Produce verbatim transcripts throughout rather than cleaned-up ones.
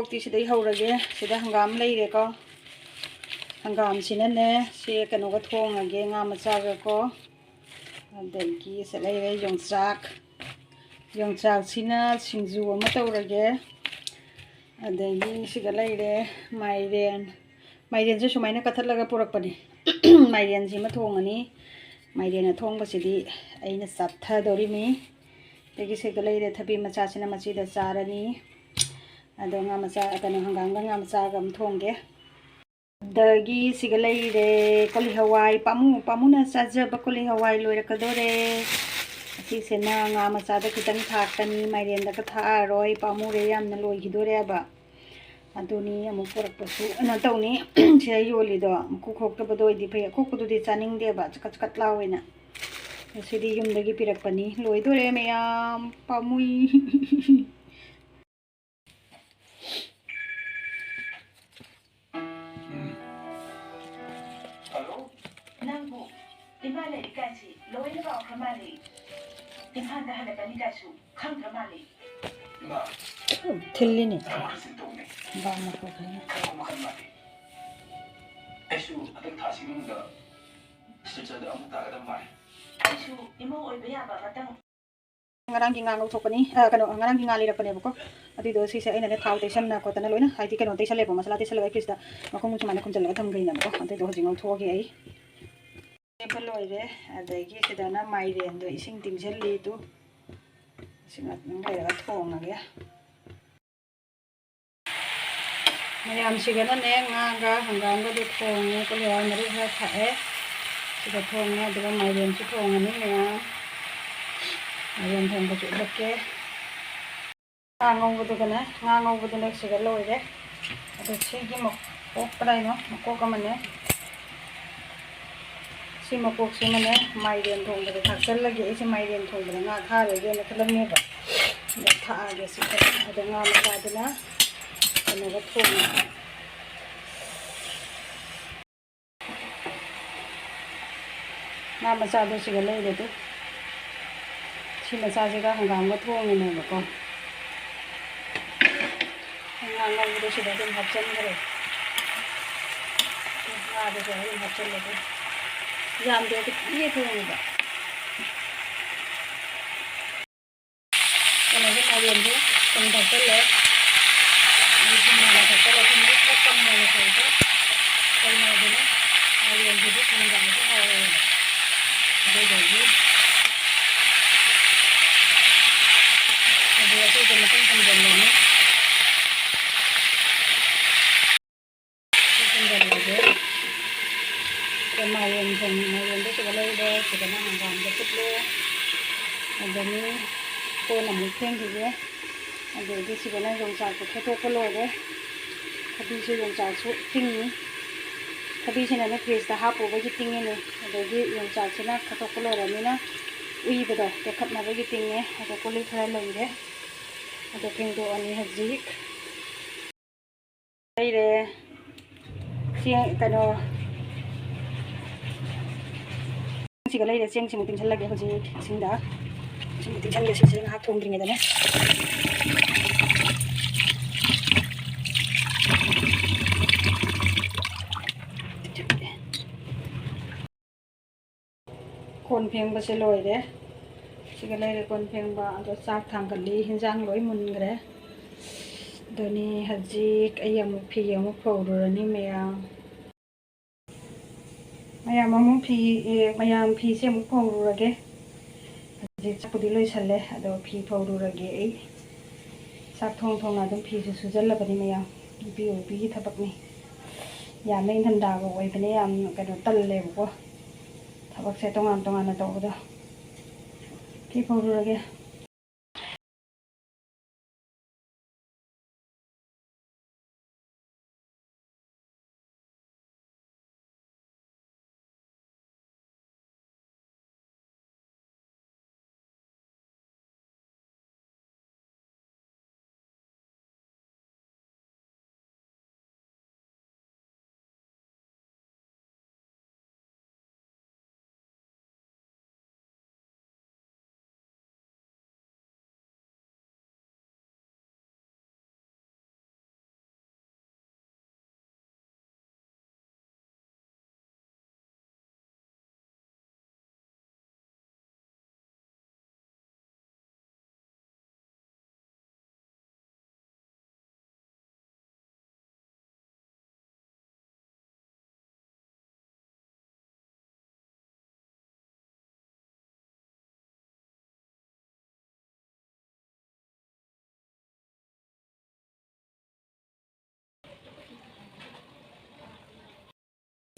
ꯎꯇꯤ ꯁꯤꯗꯩ ꯍꯧꯔꯒꯦ꯫ ꯁꯤꯗ ꯍꯪꯒꯥꯝ ꯂꯩꯔꯦꯀꯣ꯫ ꯍꯪꯒꯥꯝꯁꯤꯅꯅꯦ, ꯁꯤ ꯀꯩꯅꯣꯒ ꯊꯣꯡꯉꯒꯦ, ꯉꯥ ꯃꯆꯥꯒꯀꯣ꯫ ꯑꯗꯒꯤ ꯁꯤ ꯂꯩꯔꯦ ꯌꯣꯡꯆꯥꯛ꯫ ꯌꯣꯡꯆꯥꯛꯁꯤꯅ ꯁꯤꯡꯖꯨ ꯑꯃ ꯇꯧꯔꯒꯦ꯫ ꯑꯗꯒꯤ ꯁꯤꯗ ꯂꯩꯔꯦ ꯃꯥꯏꯔꯦꯟ꯫ ꯃꯥꯏꯔꯦꯟꯁꯦ ꯁꯨꯃꯥꯏꯅ ꯀꯠꯊꯠꯂꯒ ꯄꯨꯔꯛꯄꯅꯤ꯫ ꯃꯥꯏꯔꯦꯟꯁꯤꯃ ꯊꯣꯡꯉꯅꯤ꯫ ꯃꯥꯏꯔꯦꯟ ꯑꯊꯣꯡꯕꯁꯤꯗꯤ ꯑꯩꯅ ꯆꯥꯊꯗꯧꯔꯤꯃꯤ꯫ ꯑꯗꯒꯤ ꯁꯤꯗ ꯂꯩꯔꯦ ꯊꯕꯤ ꯃꯆꯥꯁꯤꯅ ꯃꯆꯤꯗ ꯆꯥꯔꯅꯤ꯫ ꯑꯗꯣ ꯉꯥ ꯃꯆꯥ, ꯀꯩꯅꯣ, ꯍꯪꯒꯥꯝꯒ ꯉꯥ ꯃꯆꯥꯒ ꯑꯃ ꯊꯣꯡꯒꯦ꯫ ꯑꯗꯒꯤ ꯁꯤꯒ ꯂꯩꯔꯦ ꯀꯣꯂꯤ ꯍꯋꯥꯏ, ꯄꯥꯝꯃꯨ, ꯄꯥꯝꯃꯨꯅ ꯆꯥꯖꯕ ꯀꯣꯂꯤ ꯍꯋꯥꯏ ꯂꯣꯏꯔꯛꯀꯗꯣꯔꯦ꯫ ꯑꯁꯤꯁꯤꯅ ꯉꯥ ꯃꯆꯥꯗ ꯈꯤꯇꯪ ꯊꯥꯛꯀꯅꯤ, ꯃꯥꯏꯔꯦꯟꯗꯒ ꯊꯥꯛꯑꯔꯣꯏ, ꯄꯥꯝꯃꯨꯔꯦ, ꯌꯥꯝꯅ ꯂꯣꯏꯈꯤꯗꯣꯔꯦꯕ꯫ ꯑꯗꯨꯅꯤ ꯑꯃꯨꯛ ꯄꯨꯔꯛꯄꯁꯨ ꯀꯩꯅꯣ ꯇꯧꯅꯤ꯫ ꯁꯤꯗ ꯌꯣꯜꯂꯤꯗꯣ ꯃꯀꯨ ꯈꯣꯛꯇꯕꯗꯣ ꯑꯣꯏꯗꯤ ꯐꯩ, ꯑꯈꯣꯛꯄꯗꯨꯗꯤ ꯆꯥꯅꯤꯡꯗꯦꯕ, ꯆꯀꯠ ꯆꯀꯠ ꯂꯥꯎꯋꯦꯅ꯫ ꯁꯤꯗꯤ ꯌꯨꯝꯗꯒꯤ ꯄꯤꯔꯛꯄꯅꯤ꯫ ꯂꯣꯏꯗꯣꯔꯦ ꯃꯌꯥꯝ, ꯄꯥꯝꯃꯨꯏ꯫ ꯍꯜꯂꯣ? ꯅꯪꯕꯨ ꯏꯃꯥ ꯂꯩꯔꯤꯀꯥꯟꯁꯤ ꯂꯣꯏꯅ ꯀꯥꯎꯈ꯭ꯔ ꯃꯥꯜꯂꯦ꯫ ꯏꯝꯐꯥꯜꯗ ꯍꯜꯂꯛꯀꯅꯤ ꯀꯥꯏꯁꯨ ꯈꯪꯗ꯭ꯔ ꯃꯥꯜꯂꯦ꯫ ꯏꯃꯥ, ꯊꯤꯜꯂꯤꯅꯦ꯫ ꯊꯕꯛ ꯈꯔ ꯆꯤꯟ ꯇꯧꯕꯅꯦ꯫ ꯕꯥ ꯃꯈꯣꯟ ꯈꯔ꯫ ꯊꯕꯛ ꯃꯈꯜ ꯃꯥꯜꯂꯦ꯫ ꯑꯩꯁꯨ ꯍꯟꯗꯛ ꯊꯥꯁꯤ ꯃꯅꯨꯡꯗ ꯁꯤꯜꯆꯔꯗ ꯑꯃꯨꯛ ꯇꯥꯒꯗꯕ ꯃꯥꯜꯂꯦ꯫ ꯑꯩꯁꯨ ꯏꯃꯧ ꯑꯣꯏꯕ ꯌꯥꯕ ꯃꯇꯝ꯫ ꯉꯔꯥꯡꯒꯤ ꯉꯥ ꯉꯧꯊꯣꯛꯄꯅꯤ, ꯑ, ꯀꯩꯅꯣ, ꯉꯔꯥꯡꯒꯤ ꯉꯥ ꯂꯩꯔꯛꯄꯅꯦꯕꯀꯣ꯫ ꯑꯗꯨꯏꯗꯣ ꯁꯤꯁꯦ ꯑꯩꯅꯅꯦ ꯊꯥꯎ ꯇꯩꯁꯟꯅ ꯈꯣꯠꯇꯅ ꯂꯣꯏꯅ, ꯍꯥꯏꯗꯤ, ꯀꯩꯅꯣ ꯇꯩꯁꯜꯂꯦꯕ, ꯃꯁꯥꯂꯥ ꯇꯩꯁꯜꯂꯒ ꯑꯩ ꯐ꯭ꯔꯤꯖꯇ ꯃꯈꯨꯝ ꯁꯨꯃꯥꯏꯅ ꯈꯨꯝꯖꯤꯜꯂꯒ ꯊꯝꯈ꯭ꯔꯤꯅꯦꯕꯀꯣ꯫ ꯑꯗꯨꯏꯗꯣ ꯍꯧꯖꯤꯛ ꯉꯧꯊꯣꯛꯑꯒꯦ ꯑꯩ꯫ ꯁꯦꯝꯕ ꯂꯣꯏꯔꯦ꯫ ꯑꯗꯒꯤ ꯁꯤꯗꯅ ꯃꯥꯏꯔꯦꯟꯗꯣ ꯏꯁꯤꯡ ꯇꯤꯡꯁꯤꯜꯂꯤ꯫ ꯑꯗꯨ ꯏꯁꯤꯡ ꯑꯗꯨꯝ ꯂꯩꯔꯒ ꯊꯣꯡꯉꯒꯦ꯫ ꯃꯌꯥꯝꯁꯤꯒꯅꯅꯦ ꯉꯥꯒ ꯍꯪꯒꯥꯝꯒꯗꯨ ꯊꯣꯡꯉꯦ꯫ ꯀꯣꯂꯤ ꯍꯋꯥꯏ ꯃꯔꯨ ꯈꯔ ꯊꯥꯛꯑꯦ꯫ ꯁꯤꯒ ꯊꯣꯡꯉꯦ꯫ ꯑꯗꯨꯒ ꯃꯥꯏꯔꯦꯟꯁꯨ ꯊꯣꯡꯉꯅꯤ ꯃꯌꯥꯝ꯫ ꯃꯥꯏꯔꯦꯟ ꯊꯣꯡꯕꯁꯨ ꯎꯠꯂꯛꯀꯦ꯫ ꯉꯥ ꯉꯧꯕꯗꯨꯒꯅꯦ, ꯉꯥ ꯉꯧꯕꯗꯨꯅ ꯁꯤꯗ ꯂꯣꯏꯔꯦ꯫ ꯑꯗꯣ ꯁꯤꯒꯤ ꯃꯀꯣꯛ ꯀꯗꯥꯏꯅꯣ? ꯃꯀꯣꯛ ꯑꯃꯅꯦ꯫ ꯁꯤ ꯃꯀꯣꯛꯁꯤꯃꯅꯦ ꯃꯥꯏꯔꯦꯟ ꯊꯣꯡꯕꯗ ꯊꯥꯛꯆꯜꯂꯒꯦ꯫ ꯑꯩꯁꯦ ꯃꯥꯏꯔꯦꯟ ꯊꯣꯡꯕꯗ ꯉꯥ ꯊꯥꯛꯑꯔꯣꯏꯒꯦꯅ ꯈꯜꯂꯝꯃꯦꯕ꯫ ꯑꯗꯣ ꯊꯥꯛꯑꯒꯦ ꯁꯤ ꯈꯔ꯫ ꯑꯗꯣ ꯉꯥ ꯃꯆꯥꯗꯨꯅ ꯀꯩꯅꯣꯒ ꯊꯣꯡꯉꯦ꯫ ꯉꯥ ꯃꯆꯥꯗꯣ ꯁꯤꯒ ꯂꯩꯔꯦ ꯑꯗꯨ꯫ ꯁꯤ ꯃꯆꯥꯁꯤꯒ ꯍꯪꯒꯥꯝꯒ ꯊꯣꯡꯉꯤꯅꯦꯕꯀꯣ꯫ ꯉꯥ ꯉꯧꯕꯗꯣ ꯁꯤꯗ ꯑꯗꯨꯝ ꯍꯥꯞꯆꯤꯟꯈ꯭ꯔꯦ꯫ ꯉꯥꯗꯨꯁꯨ ꯑꯗꯨꯝ ꯍꯥꯞꯆꯤꯜꯂꯒꯦ꯫ ꯌꯥꯝꯗꯦ, ꯈꯤꯇꯪ ꯊꯣꯡꯉꯤꯕ꯫ ꯀꯩꯅꯣꯁꯦ, ꯃꯥꯏꯔꯦꯟꯁꯦ ꯊꯨꯝ ꯊꯥꯛꯆꯜꯂꯦ꯫ ꯑꯗꯨ ꯊꯨꯝ ꯍꯥꯟꯅ ꯊꯥꯛꯆꯜꯂꯦ꯫ ꯊꯨꯝꯁꯦ ꯈꯔ ꯀꯪꯅ ꯉꯧꯊꯣꯛꯑꯒ ꯀꯩꯅꯣꯗꯨꯅ ꯃꯥꯏꯔꯦꯟꯁꯤꯗꯤ ꯊꯨꯝ ꯌꯥꯛꯑꯗꯤ ꯍꯥꯎꯔꯣꯏꯕ꯫ ꯑꯗꯨꯗꯨꯒꯤ ꯍꯧꯖꯤꯛ ꯑꯇꯩꯗ ꯃꯊꯪ ꯊꯣꯡꯖꯤꯜꯂꯅꯤ꯫ ꯊꯣꯡꯖꯤꯜꯂꯒꯦ꯫ ꯑꯗꯣ ꯃꯥꯏꯔꯦꯟ ꯊꯣꯡ-, ꯃꯥꯏꯔꯦꯟꯗꯣ ꯁꯤꯗ ꯂꯩꯔꯦ, ꯁꯤꯗꯅ ꯍꯪꯒꯥꯝꯗꯣ ꯐꯨꯠꯂꯦ꯫ ꯑꯗꯒꯤ ꯀꯣꯟ ꯑꯃꯨꯛ ꯐꯦꯡꯈꯤꯒꯦ꯫ ꯑꯗꯒꯤ ꯁꯤꯗꯅ ꯌꯣꯡꯆꯥꯛꯇꯣ ꯈꯦꯠꯇꯣꯛꯄ ꯂꯣꯏꯔꯦ꯫ ꯊꯕꯤꯁꯨ ꯌꯣꯡꯆꯥꯛꯁꯨ ꯇꯤꯡꯉꯤ꯫ ꯊꯕꯤꯁꯤꯅꯅꯦ ꯐ꯭ꯔꯤꯖꯇ ꯍꯥꯞꯄꯨꯕꯒꯤ ꯇꯤꯡꯉꯤꯅꯦ꯫ ꯑꯗꯒꯤ ꯌꯣꯡꯆꯥꯛꯁꯤꯅ ꯈꯦꯠꯇꯣꯛꯄ ꯂꯣꯏꯔꯕꯅꯤꯅ ꯎꯏꯕꯗꯣ ꯇꯦꯛꯈꯠꯅꯕꯒꯤ ꯇꯤꯡꯉꯦ꯫ ꯑꯗꯣ ꯀꯣꯜ ꯂꯤꯛ ꯈꯔ ꯂꯩꯔꯦ꯫ ꯑꯗꯣ ꯐꯦꯡꯗꯣꯛꯑꯅꯤ ꯍꯧꯖꯤꯛ꯫ ꯂꯩꯔꯦ꯫ ꯆꯦꯡ, ꯀꯩꯅꯣ, ꯆꯦꯡꯁꯤꯒ ꯂꯩꯔꯦ꯫ ꯆꯦꯡꯁꯤꯃꯨꯛ ꯇꯤꯡꯁꯜꯂꯒꯦ ꯍꯧꯖꯤꯛ ꯏꯁꯤꯡꯗ꯫ ꯏꯁꯤꯡꯗ ꯇꯤꯡꯁꯜꯂꯦ ꯁꯤꯁꯦ ꯉꯥꯏꯍꯥꯛ ꯊꯣꯡꯗ꯭ꯔꯤꯉꯩꯗꯅꯦ꯫ ꯀꯣꯟ ꯐꯦꯡꯕꯁꯦ ꯂꯣꯏꯔꯦ꯫ ꯁꯤꯒ ꯂꯩꯔꯦ ꯀꯣꯟ ꯐꯦꯡꯕ꯫ ꯑꯗꯣ ꯆꯥꯛ ꯊꯥꯡꯒꯠꯂꯤ꯫ ꯍꯤꯟꯖꯥꯡ ꯂꯣꯏ ꯃꯨꯟꯈ꯭ꯔꯦ꯫ ꯑꯗꯨꯅꯤ ꯍꯧꯖꯤꯛ ꯑꯩ ꯑꯃꯨꯛ ꯐꯤ ꯑꯃꯨꯛ ꯐꯧꯔꯨꯔꯅꯤ ꯃꯌꯥꯝ꯫ ꯃꯌꯥꯝ ꯑꯃꯨꯛ ꯐꯤ, ꯑꯦ, ꯃꯌꯥꯝ ꯐꯤꯁꯦ ꯑꯃꯨꯛ ꯐꯧꯔꯨꯔꯒꯦ꯫ ꯍꯧꯖꯤꯛ ꯆꯥꯛꯄꯨꯗꯤ ꯂꯣꯏꯁꯜꯂꯦ, ꯑꯗꯣ ꯐꯤ ꯐꯧꯔꯨꯔꯒꯦ ꯑꯩ꯫ ꯆꯥꯛ ꯊꯣꯡ ꯊꯣꯡꯅ ꯑꯗꯨꯝ ꯐꯤꯁꯨ ꯁꯨꯖꯜꯂꯕꯅꯤ ꯃꯌꯥꯝ꯫ ꯅꯨꯄꯤ ꯑꯣꯏꯕꯤꯒꯤ ꯊꯕꯛꯅꯤ꯫ ꯌꯥꯝꯅ ꯏꯪꯊꯝꯊꯥꯒ ꯑꯣꯏꯕꯅꯦ, ꯌꯥꯝ ꯀꯩꯅꯣ ꯇꯜꯂꯦꯕꯀꯣ꯫ ꯊꯕꯛꯁꯦ ꯇꯣꯉꯥꯟ ꯇꯣꯉꯥꯟꯅ ꯇꯧꯕꯗꯣ꯫ ꯐꯤ ꯐꯧꯔꯨꯔꯒꯦ꯫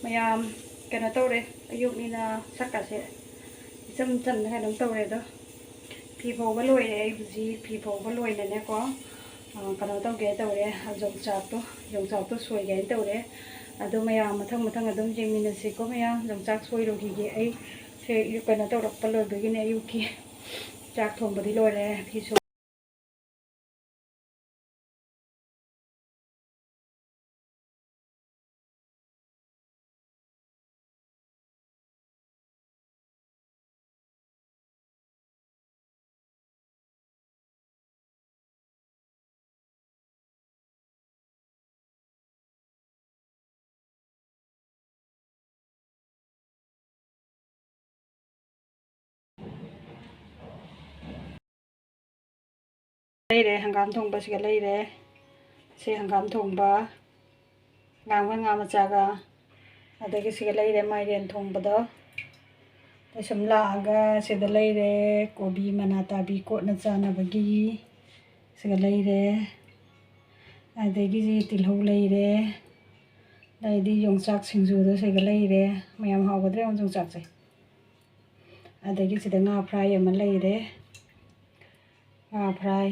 ꯃꯌꯥꯝ, ꯀꯩꯅꯣ ꯇꯧꯔꯦ, ꯑꯌꯨꯛꯅꯤꯅ ꯁꯛꯀꯥꯁꯦ ꯏꯆꯝ ꯆꯝꯅ ꯀꯩꯅꯣꯝ ꯇꯧꯔꯦ꯫ ꯑꯗꯣ ꯐꯤ ꯐꯧꯕ ꯂꯣꯏꯔꯦ꯫ ꯑꯩ ꯍꯧꯖꯤꯛ ꯐꯤ ꯐꯧꯕ ꯂꯣꯏꯅꯅꯦꯀꯣ, ꯑ, ꯀꯩꯅꯣ ꯇꯧꯒꯦ ꯇꯧꯔꯦ, ꯌꯣꯡꯆꯥꯛꯇꯣ, ꯌꯣꯡꯆꯥꯛꯇꯣ ꯁꯣꯏꯒꯦ ꯍꯥꯏꯅ ꯇꯧꯔꯦ꯫ ꯑꯗꯣ ꯃꯌꯥꯝ ꯃꯊꯪ ꯃꯊꯪ ꯑꯗꯨꯝ ꯌꯦꯡꯃꯤꯟꯅꯁꯤꯀꯣ꯫ ꯃꯌꯥꯝ ꯌꯣꯡꯆꯥꯛ ꯁꯣꯏꯔꯨꯈꯤꯒꯦ ꯑꯩ꯫ ꯁꯦ ꯀꯩꯅꯣ ꯇꯧꯔꯛꯄ ꯂꯣꯏꯕꯒꯤꯅꯦ, ꯑꯌꯨꯛꯀꯤ ꯆꯥꯛ ꯊꯣꯡꯕꯗꯤ ꯂꯣꯏꯔꯦ꯫ ꯐꯤꯁꯨ ꯂꯩꯔꯦ, ꯍꯪꯒꯥꯝ ꯊꯣꯡꯕ ꯁꯤꯒ ꯂꯩꯔꯦ꯫ ꯁꯤ ꯍꯪꯒꯥꯝ ꯊꯣꯡꯕ, ꯍꯪꯒꯥꯝꯒ ꯉꯥ ꯃꯆꯥꯒ꯫ ꯑꯗꯒꯤ ꯁꯤꯒ ꯂꯩꯔꯦ ꯃꯥꯏꯔꯦꯟ ꯊꯣꯡꯕꯗꯣ꯫ ꯑꯗꯩ ꯁꯨꯝ ꯂꯥꯛꯑꯒ ꯁꯤꯗ ꯂꯩꯔꯦ ꯀꯣꯕꯤ ꯃꯅꯥ ꯇꯥꯕꯤ ꯀꯣꯠꯅ ꯆꯥꯅꯕꯒꯤ꯫ ꯁꯤꯒ ꯂꯩꯔꯦ꯫ ꯑꯗꯒꯤ ꯇꯤꯜꯍꯧ ꯂꯩꯔꯦ꯫ ꯑꯗꯩꯗꯤ ꯌꯣꯡꯆꯥꯛ ꯁꯤꯡꯖꯨꯗꯣ ꯁꯤꯒ ꯂꯩꯔꯦ꯫ ꯃꯌꯥꯝ ꯍꯥꯎꯒꯗ꯭ꯔꯥ ꯌꯦꯡꯉꯣ ꯌꯣꯡꯆꯥꯛꯁꯦ꯫ ꯑꯗꯒꯤ ꯁꯤꯗ ꯉꯥ ꯐ꯭ꯔꯥꯏ ꯑꯃ ꯂꯩꯔꯦ꯫ ꯉꯥ ꯐ꯭ꯔꯥꯏ꯫